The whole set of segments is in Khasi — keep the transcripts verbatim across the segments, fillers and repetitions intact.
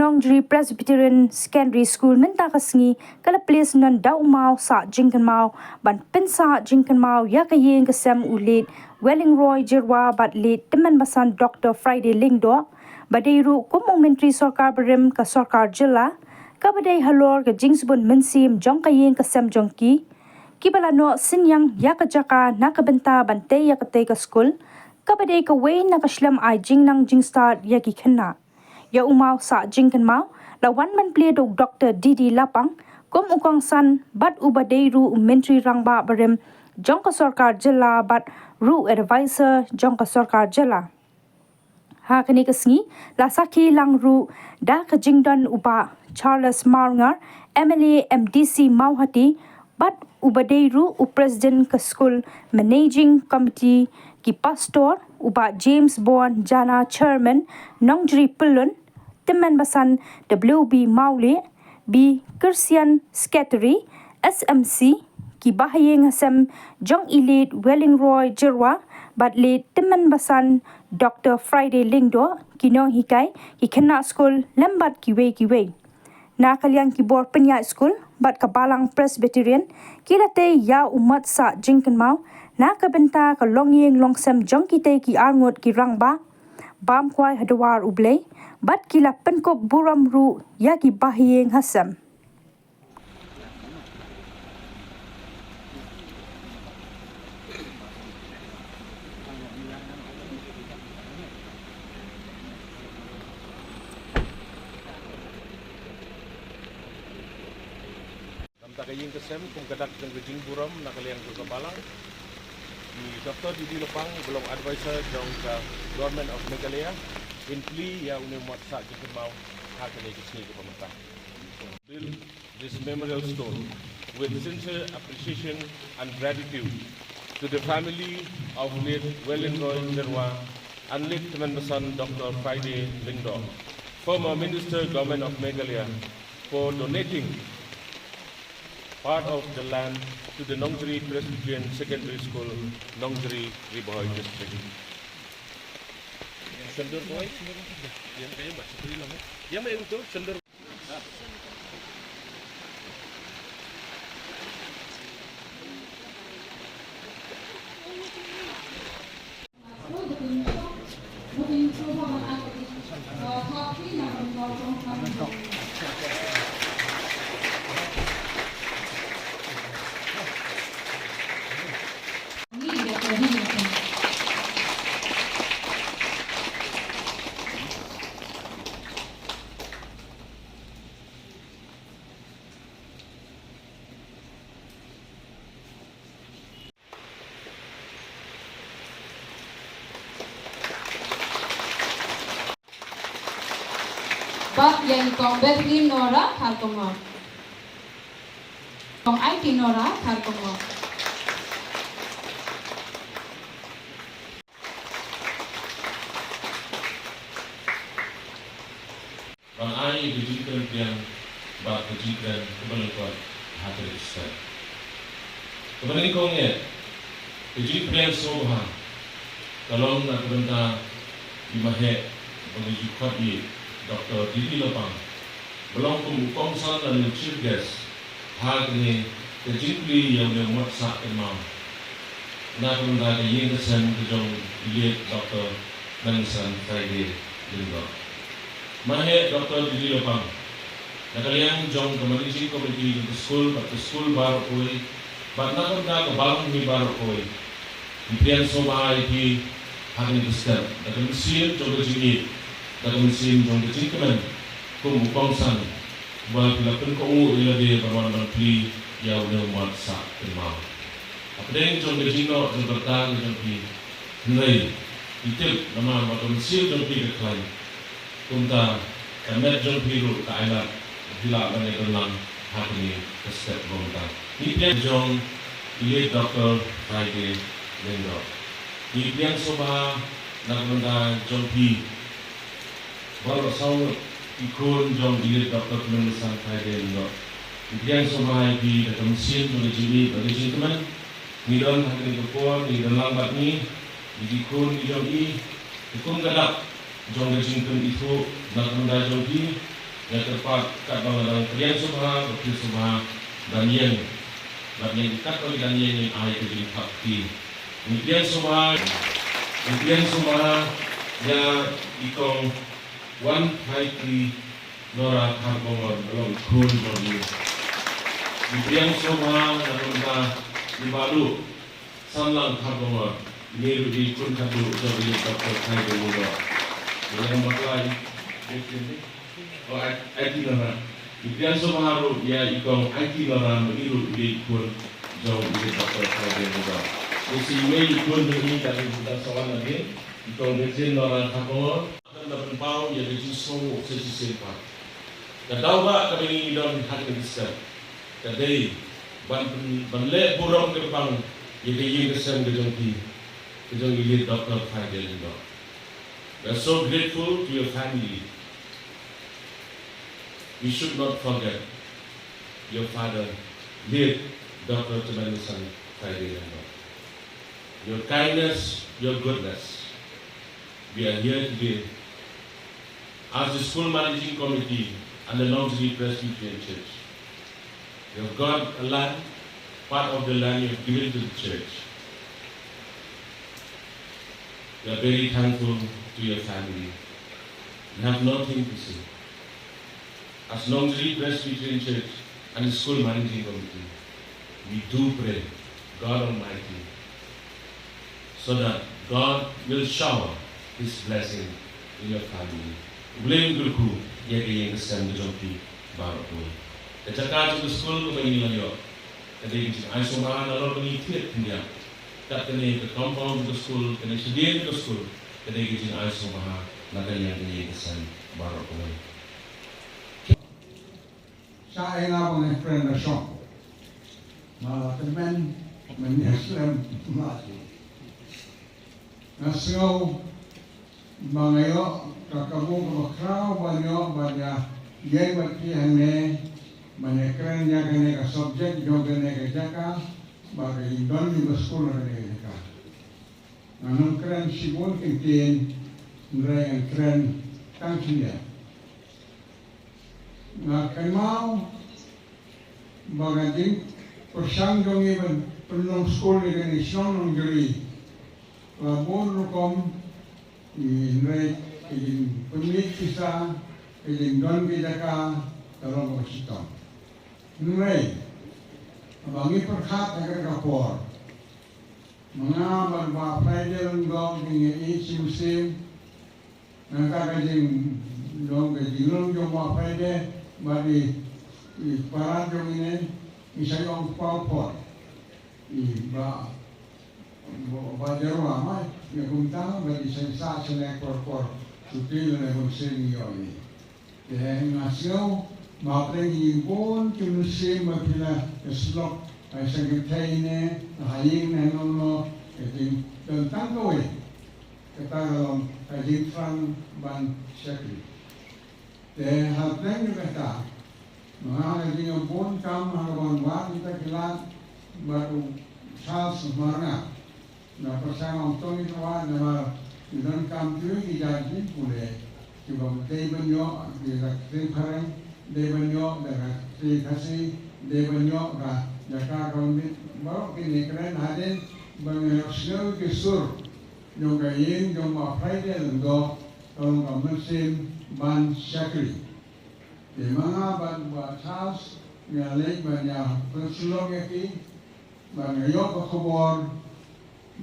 Nongjri Presbyterian Secondary School mynta ka sngi ka la plie syndon da u maw sah jingkynmaw ban pynsah jingkynmaw ïa ka ïing ka sem u late Wellingroy Jyrwa bad late Tymmen Basan Doctor Friday Lyngdoh, ba dei ruh kum u Myntri Sorkar Barim ka Sorkar Jylla, kaba dei halor ka jingsbun mynsiem jong ka ïing ka sem jong ki, kiba la noh synñiang ïa ka jaka na ka bynta ban tei ïa katei ka skul, kaba dei kawei na ka shlem ai jingnang jingstad ïa ki khynnah. Ïa u maw sah jingkynmaw la wan ban plie da u Doctor D D Lapang kum u kongsan bad uba dei ruh u Myntri Rangbah Barim jong ka Sorkar Jylla bad ruh advisor jong ka Sorkar Jylla. Ha kane ka sngi la sakhi lang ruh da ka jingdon u Bah Charles Marngar, M L A M D C Mawhati, bad uba dei ruh u President ka skul, Managing Committee, ki Pastor, u Bah James Bon Jana, Chairman, Nongjri Pyllun, Tymmen Basan W B Mawlieh, Bi Christian Secretary, S M C, ki bahaïing hasem jong i late Wellingroy Jyrwa bad late Tymmen Basan Doctor Friday Lyngdoh, ki nonghikai, ki khynnah skul lem bad kiwei kiwei. Na ka liang ki bor pynïaid skul bad ka Balang Presbyterian ki la tei ïa u mot sah jingkynmaw na ka bynta ka longïing longsem jong kitei ki arngut ki rangbah bam kwai ha dwar U Blei bad ki la pynkup burom ruh ïa ki bahaïing hasem. Namta ka ïing ka sem kum ka dak jong ka jingburom na ka liang jong ka Balang, i Doctor D D Lapang ba long advisor jong ka Government of Meghalaya, in plie ïa une u mot sah jingkynmaw ha kane ka sngi kaba mynta. Build this memorial stone with sincere appreciation and gratitude to the family of late Wellingroy Jyrwa and late Tymmen Basan Doctor Friday Lyngdoh, former Minister, Government of Meghalaya, for donating part of the land to the Nongjri Presbyterian Secondary School, Nongjri, Ri Bhoi District. Bad ïa i Kong Bethlehem Nora Kharkongor. Kong Aiti Nora Kharkongor. Ban ai ka jingkren pdiang bad ka jingkren kaba lyngkot ha ka register. Kaba nyngkong eh, ka jingpdiang sngewbha ka long na ka bynta i maheh ba ngi ju khot ïa i Doctor D D Lapang, ba long kum u kongsan lane u chief guest ha kane ka jingplie ïa une u mot sah kynmaw na ka bynta ka ïing ka sem ka jong i late Doctor Tymmen Basan Friday Lyngdoh. Maheh Doctor D D Lapang, na ka liang jong ka managing committee jong ka skul bad ka skul baroh kawei bad na ka bynta ka balang hi baroh kawei, ngi pdiang sngewbha ïa phi ha kane ka step da ka mynsiem jong ka jingïeit, da ka mynsiem jong ka jingkmen kum u kongsan ba phi la pynkohnguh ïa lade ban wan ban plie ïa une u mot sah kynmaw. Hapdeng jong ka jingnoh jong ka rta ka jong phi, hynrei ngi tip namar ba ka mynsiem jong phi ka khlaiñ, kumta ka met jong phi ruh ka ailad ba phi lah ban ïadon lang ha kane ka step ba mynta. Ngi pdiang jong i late Doctor Friday Lyngdoh. Ngi pdiang sngewbha na ka bynta jong phi baroh saw ngut ki khun jong i late Doctor Tymmen Basan Friday Lyngdoh. Ngi pdiang sngewbha ïa phi da ka mynsiem jong ka jingïeit bad ka jingkmen. Ngi don ha kane ka por, ngi don lang bad ngi, ngi ki khun ngi jong i, te kum ka dak jong ka jingpynithuh na ka bynta jong phi, Nga kyrpad katba nga dang pdiang sngewbha, ba phi sngewbha ban ïeng. Ban ïeng katba ngi dang ïeng, ngin ai ka jingthap kti. Ngi pdiang sngewbha, ngi pdiang sngewbha ïa i kong Wanphaiti Nora Kharbongor, ba long khun jong ngi. Ngi pdiang sngewbha na ka bynta i Bah Duh Sanlang Kharbongor, ine ruh i khun khatduh jong i Doctor Thaibel Lyngdoh. Ïa i bakla i, oh, Ai-, Aiti Nora. Ngi pdiang sngewbha ruh ïa i kong Aiti Nora, ma i ruh i khun jong i Doctor Thaibel Lyngdoh. Ïa i mei i khun jong i, da i da sawan na i, i kong Virgin Nora Kharbongor. Kan da pynpaw ïa ka jingsngew sa shisien pat. Ka daw ba ka dei ngi don ha kane ka step. Ka dei ban pyn-, ban leh burom kyrpang ïa ka ïing ka sem ka jong phi, ka jong i late Doctor Thaibel Lyngdoh. We are so grateful to your family. We should not forget your father, late Doctor Tamenglesang Thaibel Lyngdoh. Your kindness, your goodness. We are here today as the school managing committee and the Nongzri Presbyterian Church. We have got a land, part of the land you have given to the church. We are very thankful to your family. We have nothing to say. As Nongzri Presbyterian Church and the school managing committee, we do pray God Almighty so that God will shower His blessing in your family. U Blei un kyrkhu ïa ka ïing ka sem ka jong phi baroh kawei. Ka jaka jong ka skul kaba ngi la ïoh ka dei ka jingai sngewbha nalor ba ngi thied khyndiat. Kat kane ka compound jong ka skul, kane shadien jong ka skul, ka dei ka jingai sngewbha na ka liang ka ïing ka sem baroh kawei. Sha ïa nga ba nga kren da shong. Nga la tymmen mynne slem ma ti. Nga sngew ba nga ïoh ka kabu kaba khraw ban ïoh ban ïa ïeng bad phi hangne ban ïa kren ïa kane ka subject jong kane ka jaka bad ka jingdon jong ka skul ha kane ka jaka. Ngan ym kren shibun kyntien, hynrei ngan kren tang khyndiat. Nga kynmaw ba ka jingpyrshang jong ngi ban pynlong skul ïa kane ka shnong Nongjri, la bun rukom, hynrei ka jingpynmih pisa, ka jingdon ka jaka ka long kaba shitom. Hynrei haba ngi pyrkhat ha kane ka por, ma nga bad Bah Friday Lyngdoh ngi ïeit shi mynsiem. Nangta ka jinglong, ka jinglong jong Bah Friday bad i, i para jong ngi ne, ngi sa ïoh paw por. I Bah, Bah, Bah Jarwa ma ïa kumta bad i sa, sa sha ne por por. Shuti lane bun sien ngi ïoh ïa i. Te nga sngew ba hapdeng ki bun ki mynsiem ba phi la ïasyllok, ai sa ki thei ne ha ïing ne nongno, ka jingdon tang kawei, kata ka long ka jingthrang ban shakri. Te hapdeng jong kata, ma nga ha ka jingïabun kam ha kaba wan wad kita ki lad bad u Charles Marngar. Nga pyrshang ong to ngi tyrwa namar ngi donkam kiwei ki jait jingpule kiba dei ban ïoh da ka ktien phareng, dei ban ïoh da ka ktien Khasi, dei ban ïoh da ka jaka kaba mih. Baroh kine kren hadien ba ngi ïohsngew ki sur jong ka ïing jong Bah Friday Lyngdoh ka long ka mynsiem ban shakri. Te ma nga bad Bah Charles ngi ïaleit ban ïa pynslok ïa ki. Bad nga ïoh ka khubor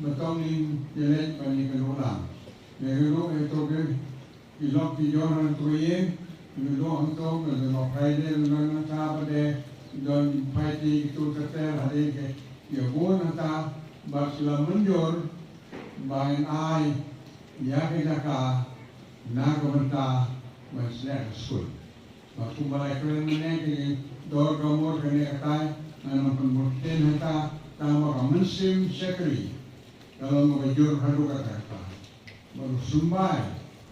ba to ngin ïaleit ban ïakynduh lang. Ïakynduh ïa to ki, ki lok ki jor hangto ïing, ïakynduh hangto, ka don Bah Friday, ka don nangta bad de, don Phaiti, kito ter ter hadien ki ïabun hangta, bad ki la mynjur ba ngin ai ïa ka jaka na ka bynta ban sdang ka skul. Bad kumba la kren mynne, ka dor ka mur kane katai, ngan ym pynbor ktien hangta, tang ba ka mynsiem shakri ka long kaba jur haduh katta katta. Bad u symbai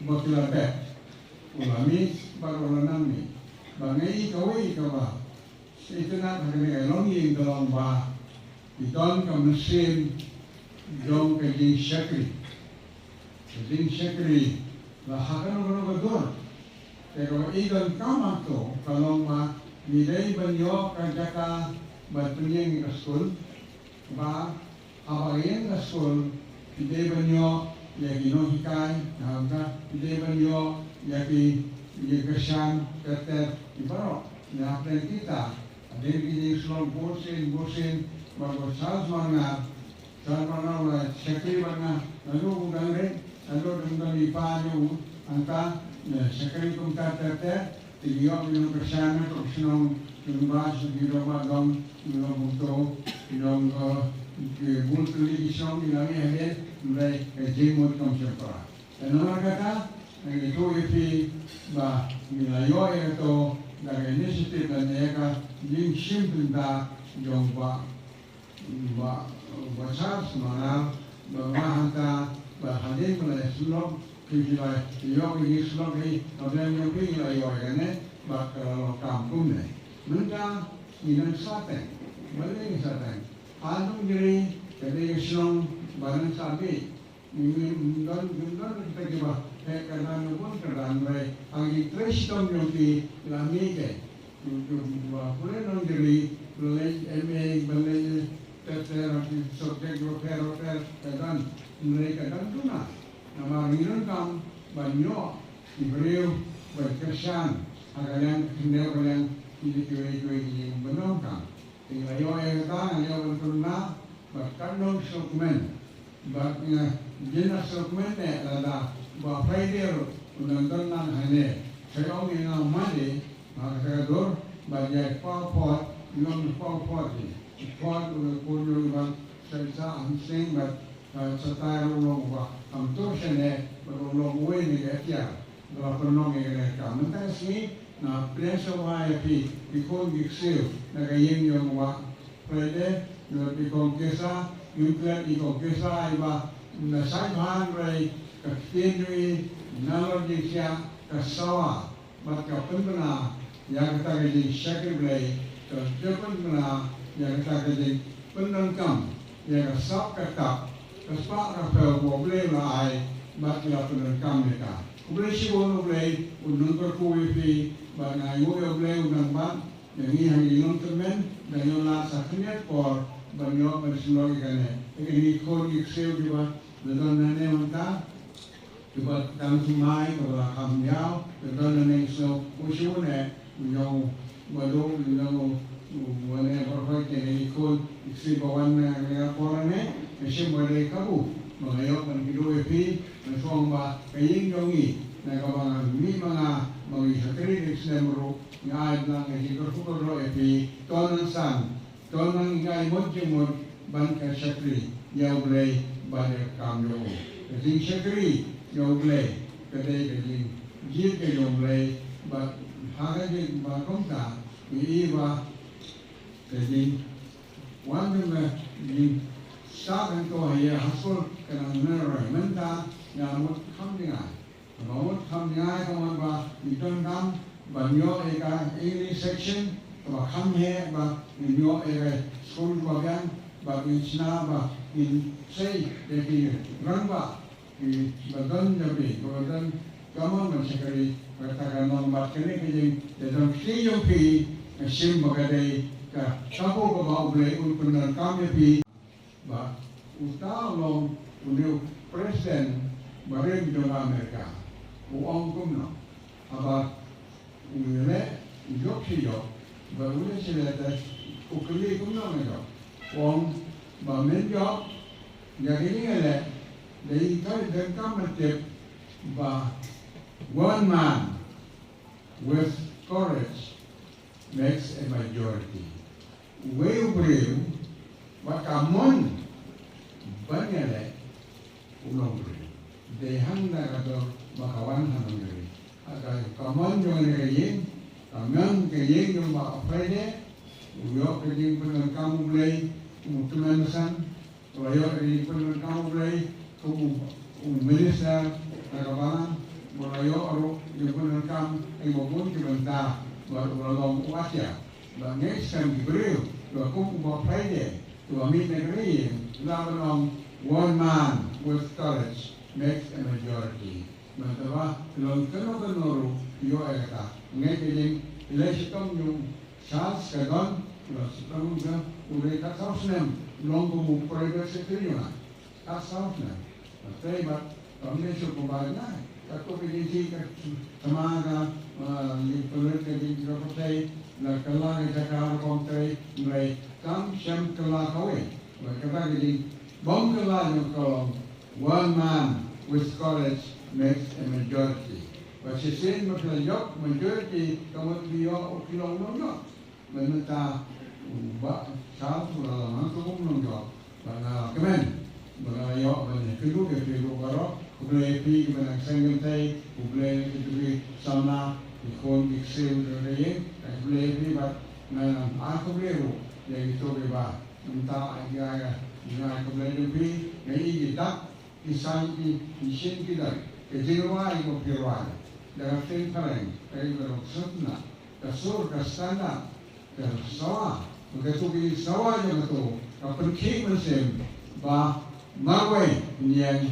uba ki la bet u la mih bad u la nang mih. Bad nga i kawei kaba sngewtynnat ha kane ka longïing ka long ba ki don ka mynsiem jong ka jingshakri. Ka jingshakri la ha kano kano ka dur. Te kaba i donkam hangto ka long ba ngi dei ban ïoh ka jaka ban pynïeng ïa ka skul, ba haba ïeng ka skul ngi dei ban ïoh ïa ki nonghikai, nangta ngi dei ban ïoh ïa ki, ïa ki kyrshan ter ter ki baroh. Ngi hap dei kita hadien ki jingshlong bunsien bunsien ba ko Charles Marngar Sa ba nga la shakri ba nga, nga dang dang re, nga dang dang i pa jong u, hangta, shakri kumta ter ter, te ïoh ïa ka shan na ka shnong, ïa ba shu ki dong ba dong, ïa ba to, ïa ka bul tu li shnong ïa ngi hade, ïa ka jingmut kam shapra. Te namar kata, nga ïathuh ïa phi ba ngi la ïoh ïa to da ka initiative lane ka jingshim bynta jong ba Ba, ba Charles Marngar, ba nga hangta, ba hadien ba la ïasyllok, phi phi la ïoh ïa ki syllok hi, ba blem ïoh phi la ïoh ïa kane, ba ka la long kam kumne. Mynta ngi nang sa teng, balei ngi sa teng? Ha Nongjri ka dei ka shnong ba nang sa beit. Ngi don, ngi don kita kiba heh kyrdan, ngi bun kyrdan, hynrei ha ki trei shitom jong ki la mih ki. Ki, ki, ba pule Nongjri, ba leh M A, ba leh ter ter ki subject bapher bapher, ka don, hynrei ka don duna. Namar ngi donkam ban ïoh ki briew ban kyrshan ha ka liang, khyndiat ka liang, ki, ki, ki, ki, ki, ban donkam. Te nga ïoh ïa kata, nga ïoh ban pynbna bad katno sngewkmen. Bad nga jin sngewkmen ne lada ba Friday ruh u dang don lang hangne. Sa ong ïa nga Monday, ma kata ka dur, bad ïa Paw Phot, ïa Paw Phot hi. Phot u la pun ïa bad sa sa am sing bad Sa, sa tai ruh long ba, am to shane, ba long long uwei na ka tiar, ba la pynlong ïa kane ka. Mynta ka sngi, nga pdiang sngewbha ïa phi, ki khun ki ksiew, na ka ïing jong u Bah Friday, na phi kong Kesa, ngim klet ïa kong Kesa, ïa ba, na sai bhan rei, ka ktien jong i, na lor jingsiah, ka sawa, Bad ka pynbna ïa kata ka jingshakri Blei, ka pynbna ïa kata ka jingpyndonkam ïa ka sap ka tap, ka spah ka phew ba U Blei u la ai, bad ki la pyndonkam ïa ka. U Blei shibun, U Blei un nang kyrkhu ïa phi, bad nga ainguh ïa U Blei un nang bat ïa ngi ha ngi long tymmen, da ngi la sa khyndiat por ban ïoh ban sngewlong ïa kane. Ïa kine ki khun ki ksiew kiba la don hangne mynta, Kiba tang thymmai, kiba la kham ïaw, kiba don nangne snow, u shu ne, u ïaw, u ba dum, u ïaw, u, u wane, ba rhoi te ne i khun, i ksiew ba wan ne, ne ka por ne, ne shim ba dei kabu, ba nga ïoh ban kiew ïa phi, nga shong ba, ka ïing jong ngi, ne kaba nga mih ma nga, ba ngi shakri ne snem ruh, nga ai blang, nga jingkyrkhu kyrdoh ïa phi, to nang san, To nang ïa ka mut jingmut ban ka shakri ïa U Blei bad ïa ka kam jong u. Ka jingshakri ïa U Blei ka dei ka jingjied ka jong U Blei bad ha ka jingba kumta ngi i ba ka jingwan jong ka jingsah hangto ha ïa ha skul ka nang nang roi mynta ïa mut kham jngai. Ba mut kham jngai ka mut ba ngi donkam ban ïoh ïa ka English section kaba kham heh ba ngin ïoh ïa ka skul kaba biang ba ngin shna ba ngin sei ïa ki rangbah kiba don jong phi kaba don ka mon ban shakri. Kata ka long bad kane ka jing ïa don ki jong phi ka shim ba ka dei ka kabu kaba U Blei un pyndonkam ïa phi. Ba uta u long une u president barim jong Amerika. U ong kumno? Haba u leh u jop shi jop, ba u leh shi leh te u kylli kumno nga jop. U ong ba men jop ïa kine nga leh, dei ka dei ka ban tip ba one man with courage makes a majority. Uwei u briew bad ka mon ban ïaleh u long briew. Dei hangta ka dor ba ka wan ha Nongjri. Ha ka, ka mon jong kane ka ïing, ka mon ka ïing jong Bah Friday, u ïoh ka jingpyndonkam U Blei, u tymmen basan, Ba la ïoh ïa ka jingpyndonkam U Blei kum u, u minister na ka balang, ba la ïoh ruh ïa ka jingpyndonkam ïa ka bun ki bynta, ba la long u atia. Ba ngeit skhem ki briew ba kum u Bah Friday, ba mih na ka ri, la ba long one man with courage makes a majority. Mynta ba long kano kano ruh ïoh ïa kata. Ngi ka jing leh shitom jong Charles ka don, long shitom ka u leh kat saw snem, long kum u private secretary jong nga. Kat saw snem. Mynta ba kam leh shuh kumba nga. Katto ka jingthik ka sama ka, ah, li pynlut ka jingthik ka pyrthei, la kylla ka jaka rukom trei, hynrei kam shym kylla kawei. Ba kata ka jingbym kylla jong ka long, one man with courage makes a majority. Ba shisien ba phi la ïoh majority, ka mut phi ïoh u ki long nongjop. Ba mynta u Bah Charles u la long ngan ka kum nongjop. Ba nga la kmen ba nga la ïoh ban ïakynduh ïa phi ruh baroh. Khublei ïa phi kiba nang seng kynthei, khublei ïa phi ki samla, ki khun ki ksiew, ki riew, khublei ïa phi bad nga nang ai khublei ruh ïa kito kiba mynta ai, ai, ai khublei ïa phi. Nga i ki dak, ki saiñ, ki, ki shin, ki dang, ka jingrwai ba phi rwai da ka ktien phareng, ka ïing ka rong sutna, ka sur, ka standard, ka sawa, ka tu ki sawa jong ka tu, ka pynkhih mynsiem ba marwei ngan ïeng,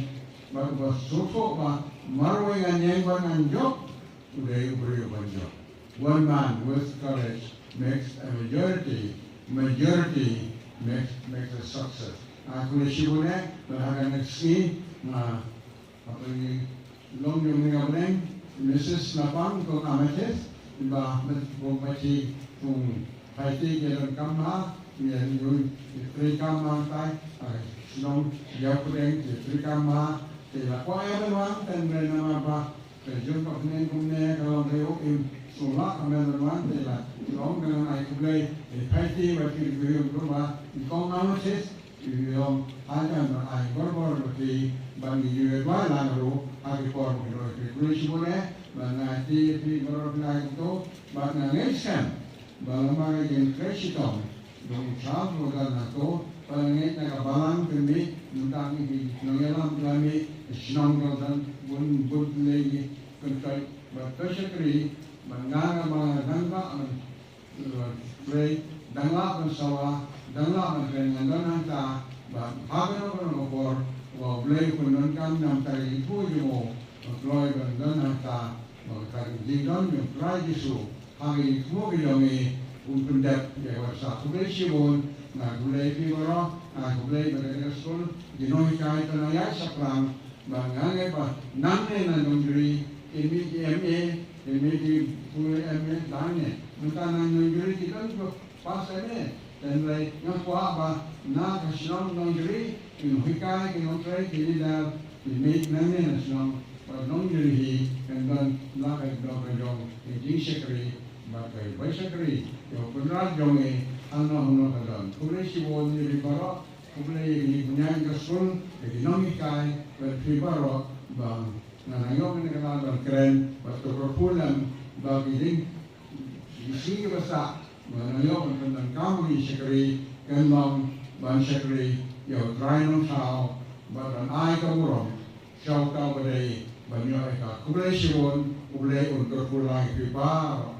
ba, ba sngewthuh ba marwei ngan ïeng ba ngan jop, u dei u briew ban jop. One man with courage makes a majority, majority makes, makes a success. Nga khublei shibun eh, ba ha kane ka sngi, nga, haba ngi long jong ngi nga bneng, Missus Lapang kong Amethyst, ba met kong Bachi kong Phaiti ki donkam ma, ngi ïa ngi ïa trei kam ma tai, ah, shnong ïa pdeng ki trei kam ma, te la kwah ïa ban wan, tang ba namar ba ka jong ka bneng kumne ka long ka ïoh im, sngewlah ka men ban wan, te la long ka ngan ai khublei ïa Phaiti bad ki riew ki ïoh ba i kong Amethyst, i ïoh ha ka ban ai borbor bad ki ban ïoh ïa la ruh ha ki por ki roi ki khublei shibun eh, ba nga ai ti ïa phi borbor phi la ïoh to, ba nga ngeit skhem ba la ma ka jingtrei shitom jong u Charles Rutherford na to, ba la ngeit na ka balang pynmih, mynta ngi ki nongïalam pynmih, shnong ka dang bun bun lei ngi kyntoit ba to shakri, ba nga nga ba nga dang ba Blei, dang lah ban sawa, dang lah ban kren ngan don hangta, ba ha kano kano ka por, ba U Blei u pyndonkam na ka bynta ka jingthmu jong u, ban kloi ban don hangta, ba kata ka jingdon jong U Trai Jisu ha ka jingthmu ka jong ngi, un pyndep ïa ka bynta. Khublei shibun, nga khublei ïa phi baroh, nga khublei ïa ka skul, ki nonghikai, ka nongïaid shaphrang, ba nga ngeit ba nangne na Nongjri, ki mih ki M A, ki mih ki pule M A, nangne. Mynta na Nongjri ki don kiba pass M A. Hynrei nga kwah ba na ka shnong Nongjri, ki nonghikai, ki nongtrei, ki leader, ki mih nangne na shnong, ba Nongjri hi kan don la ka jong ka jong ka jingshakri bad ka bai shakri ïa u Kynrad jong ngi, hangno hangno ka don. Khublei shibun ïa phi baroh, khublei ïa ki nongïaid ka skul, ïa ki nonghikai, bad phi baroh ba nga nang ïoh kane ka lad ban kren bad to kyrkhu lem ba ki ding, ki sngi kiba sah ba nga nang ïoh ban pyndonkam ïa ki shakri, kan long ban shakri ïa U Trai Nongthaw bad ban ai ka burom sha uta uba dei ban ïoh ïa ka. Khublei shibun, U Blei un kyrkhu lang ïa phi baroh.